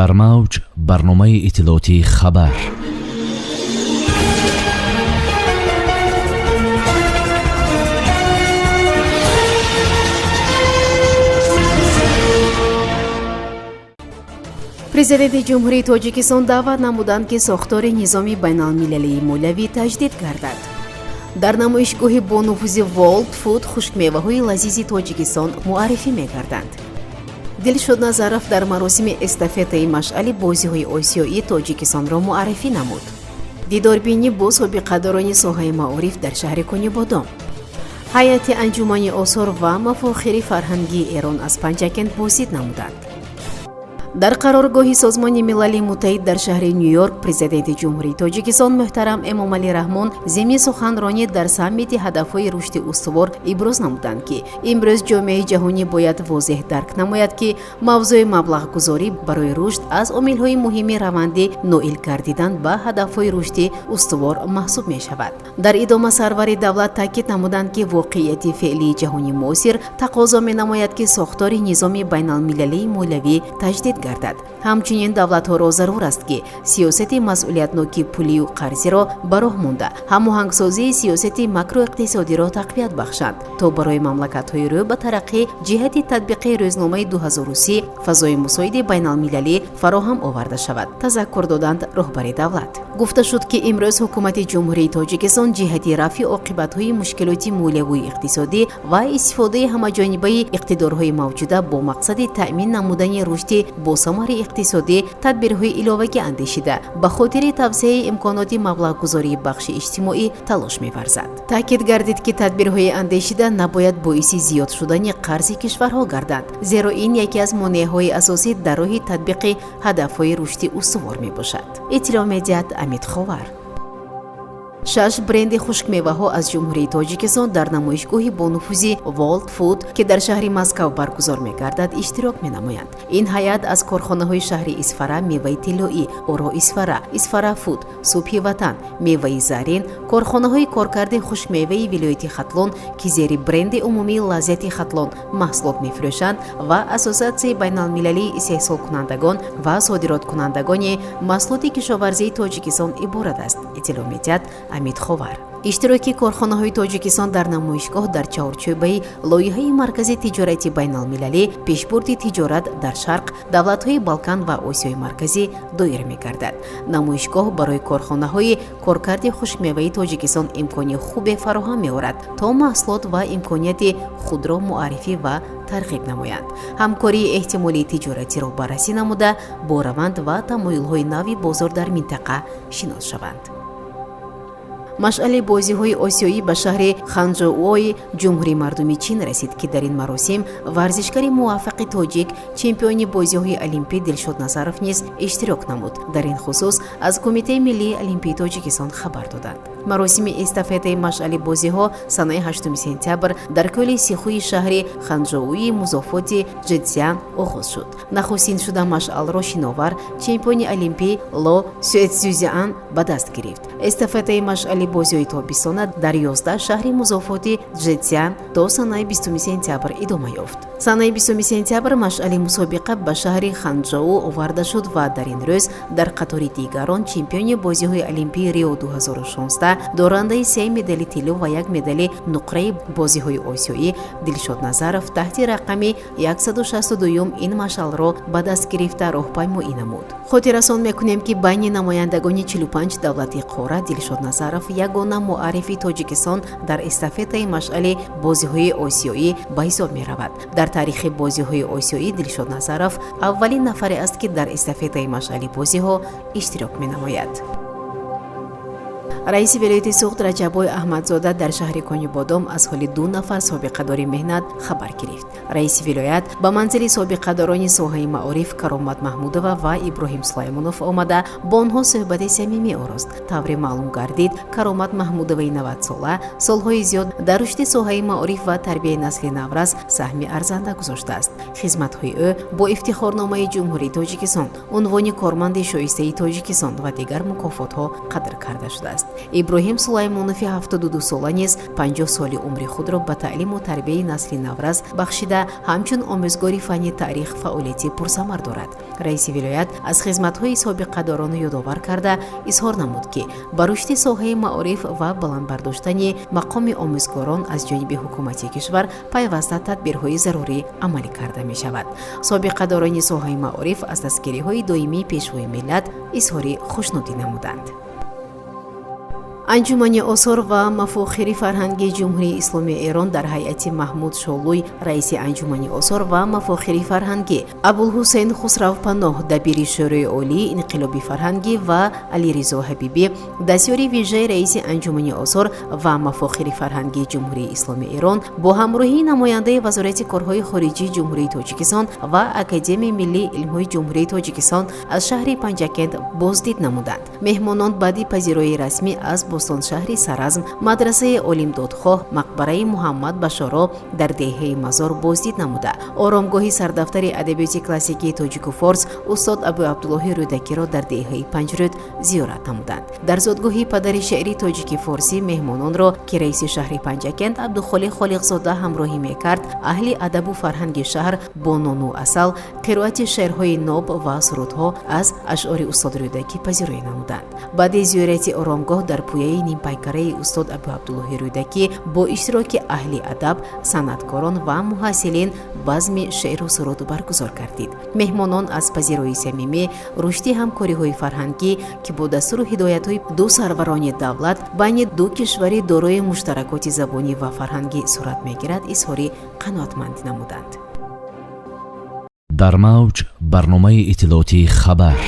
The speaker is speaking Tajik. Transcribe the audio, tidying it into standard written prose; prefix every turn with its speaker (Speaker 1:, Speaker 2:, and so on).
Speaker 1: Дар мавҷ барномаи иттилоотии «Хабар».
Speaker 2: Президенти Ҷумҳурии Тоҷикистон даъват намуданд, ки сохтори низоми байналмилалии молиявӣ таҷдид гардад. Дар намоишгоҳи бонуфузи World Food хушкмеваҳои лазизи Тоҷикистон муаррифӣ мегарданд. Дилшод Назаров дар маросими эстафетаи машъали бозиҳои осиёӣ Тоҷикистонро муаррифӣ намуд. Дидорбинӣ бо собиқадорони соҳаи маориф дар шаҳри Конибодом. Ҳайати Анҷумани осор ва мафохири фарҳангии Эрон аз Панҷакент боздид намуданд. Дар қароргоҳи Созмони Милали Муттаҳид дар шаҳри Ню-Йорк Президенти Ҷумҳурии Тоҷикистон муҳтарам Эмомалӣ Раҳмон зимни суханронӣ дар саммити ҳадафҳои рушди устувор иброз намуданд, ки имрӯз ҷомеаи ҷаҳонӣ бояд возеҳ дарк намояд, ки мавзӯи маблағгузорӣ барои рушд аз омилҳои муҳими раванди ноил гардидан ба ҳадафҳои рушди устувор маҳсуб мешавад. Дар идома сарвари давлат таъкид намуданд, ки воқеияти феълии ҷаҳони муосир тақозо менамояд, ки сохтори низоми байналмилалии молиявӣ таҷдид гардад. Ҳамчунин давлатҳоро зарур аст, ки сиёсати масъулиятноки пулию қарзиро ба роҳ монда, ҳамоҳангсозии сиёсати макроиқтисодиро тақвият бахшанд, то барои мамлакатҳои рӯ ба тараққӣ ҷиҳати татбиқи рӯзномаи 2030 фазои мусоиди байналмилалӣ фароҳам оварда шавад, тазаккур доданд роҳбари давлат. Гуфта шуд, ки имрӯз Ҳукумати Ҷумҳурии Тоҷикистон ҷиҳати рафъи оқибатҳои мушкилоти молиявию иқтисодӣ ва истифодаи ҳамаҷонибаи иқтидорҳои мавҷуда бо мақсади таъмин намудани рушди босамари иқтисодӣ тадбирҳои иловагӣ андешида, ба хотири тавсеаи имконоти маблағгузории бахши иҷтимоӣ талош меварзад. Таъкид гардид, ки тадбирҳои андешида набояд боиси зиёд шудани қарзи кишварҳо гарданд, зеро ин яке аз монеаҳои асосӣ дар роҳи татбиқи ҳадафҳои рушди устувор мебошад, иттилоъ медиҳад Амид Ховар. Шаш бренди хушкмеваҳо аз Ҷумҳурии Тоҷикистон дар намоишгоҳи бонуфузи World Food, ки дар шаҳри Москав баргузор мегардад, иштирок менамоянд. Ин ҳайат аз корхонаҳои шаҳри Исфара «Меваи тиллоӣ», «Оро Исфара», «Исфара Фуд», «Субҳи Ватан», «Меваи зарин», корхонаҳои коркарди хушкмеваи вилояти Хатлон, ки зери бренди умумии «Лаззати Хатлон» маҳсулот мефурӯшанд, ва Ассотсиатсияи байналмилалии истеҳсолкунандагон ва содироткунандагони маҳсулоти кишоварзии Тоҷикистон иборат аст, иттилоъ медиҳад Амид Ховар. Иштироки корхонаҳои Тоҷикистон дар намоишгоҳ дар чаҳорчӯбаи лоиҳаи Маркази тиҷорати байналмилалӣ «Пешбурди тиҷорат дар Шарқ, давлатҳои Балкан ва Осиёи Марказӣ» доир мегардад. Намоишгоҳ барои корхонаҳои коркарди хушкмеваи Тоҷикистон имкони хубе фароҳам меорад, то маҳсулот ва имконияти худро муаррифӣ ва тарғиб намоянд, ҳамкории эҳтимолии тиҷоратиро баррасӣ намуда, бо раванд ва тамоюлҳои нави бозор дар минтақа шинос шаванд. Машъали бозиҳои осиёӣ ба шаҳри Ханҷоуои Ҷумҳурии Мардумии Чин расид, ки дар ин маросим варзишгари муваффақи тоҷик, чемпиони бозиҳои олимпӣ Дилшод Назаров низ иштирок намуд. Дар ин хусус аз Кумитаи миллии олимпии Тоҷикистон хабар доданд. Маросими эстафетаи машъали бозиҳо санаи 8 сентябр дар кӯли Сихуи шаҳри Ханҷоуи музофоти Ҷетсян оғоз шуд. Нахустин шуда машъалро шиновар, чемпиони олимпӣ Ло Сюэцзюзян ба даст гирифт. Эстафетаи машъали бозиҳои тобистона дар 11 шаҳри музофоти Ҷетсян то санаи 20 сентябр идома ёфт. Санаи 20 сентябр машъали мусобиқа ба шаҳри Ханҷоу оварда шуд ва дар ин рӯз дар қатори дигарон чемпиони бозиҳои олимпии Рио 2016, дорандаи се медали тилло ва як медали нуқраи бозиҳои осиёӣ Дилшод Назаров таҳти рақами 162 ин машъалро ба даст гирифта роҳпаймоӣ намуд. Хотиррасон мекунем, ки байни намояндагони 45 давлати қора Дилшод Назаров ягона муаррифи Тоҷикистон дар эстафетаи машъали бозиҳои осиёӣ ба ҳисоб меравад. Дар таърихи бозиҳои осиёӣ Дилшод Назаров аввалин нафаре аст, ки дар эстафетаи машъали бозиҳо иштирок менамояд. Раиси вилояти Суғд Раҷаббой Аҳмадзода дар шаҳри Конибодом аз ҳоли ду нафар собиқадори меҳнат хабар гирифт. Раиси вилоят ба манзили собиқадорони соҳаи маориф Каромат Маҳмудова ва Иброҳим Сулаймонов омада, бо онҳо суҳбати самимӣ орост. Тавре маълум гардид, Каромат Маҳмудоваи 90-сола солҳои зиёд дар рушди соҳаи маориф ва тарбияи насли наврас саҳми арзанда гузоштааст. Хизматҳои ӯ бо Ифтихорномаи Ҷумҳурии Тоҷикистон, унвони корманди шоистаи Тоҷикистон ва дигар мукофотҳо қадр карда шудааст. Иброҳим Сулаймонови 72 сола низ 50 соли умри худро ба таълиму тарбияи насли наврас бахшида, ҳамчун омӯзгори фанни таърих фаъолияти пурсамар дорад. Раиси вилоят аз хизматҳои собиқадорону ёдовар карда, изҳор намуд, ки ба рушди соҳаи маориф ва баланд бардоштани мақоми омӯзгорон аз ҷониби ҳукумати кишвар пайваста тадбирҳои зарурӣ амалӣ карда мешавад. Собиқадорони соҳаи маориф аз дастгириҳои доимии Пешвои миллат изҳори хушнудӣ намуданд. Анҷумани осор ва мафохири фарҳангии Ҷумҳурии Исломии Эрон дар ҳайати Маҳмуд Шолуй, раиси Анҷумани осор ва мафохири фарҳангӣ, Абулҳусейн Хусравпаноҳ, дабири Шӯрои олии инқилоби фарҳангӣ, ва Алиризо Ҳабибӣ, дастёри вижаи раиси Анҷумани осор ва мафохири фарҳангии Ҷумҳурии Исломии Эрон, бо ҳамроҳии намояндаи Вазорати корҳои хориҷии Ҷумҳурии Тоҷикистон ва Академияи миллии илмҳои Ҷумҳурии Тоҷикистон аз шаҳри Панҷакент боздид намуданд. Меҳмонон баъди пазироии расмӣ аз бостоншаҳри Саразм, мадрасаи Олимдодхоҳ, мақбараи Муҳаммад Башоро дар деҳаи Мазор боздид намуда, оромгоҳи сардафтари адабиёти классикии тоҷику форс устод Абу Абдуллоҳи Рӯдакиро дар деҳаи Панҷрӯд зиёрат намуданд. Дар зодгоҳи падари шеъри тоҷики форсӣ меҳмононро, ки раиси шаҳри Панҷакент Абдухолиқ Холиқзода ҳамроҳӣ мекард, аҳли адабу фарҳанги шаҳр бо нону асал, қироати шеърҳои ноб ва сурудҳо аз ашъори устод Рӯдакӣ пазироӣ намуданд. Баъди зиёрати оромгоҳ дар пӯяи нимпайкараи устод Абу Абдуллоҳи Рӯдакӣ бо иштироки аҳли адаб, санъаткорон ва муҳассилин базми шеъру суруд баргузор гардид. Меҳмонон аз пазироии самимӣ, рушди ҳамкориҳои фарҳангӣ, ки бо дастуру ҳидоятҳои ду сарварони давлат байни ду кишвари дорои муштаракоти забонӣ ва фарҳангӣ сурат мегирад, изҳори қаноатмандӣ намуданд.
Speaker 1: Дар мавҷ барномаи иттилоотии «Хабар».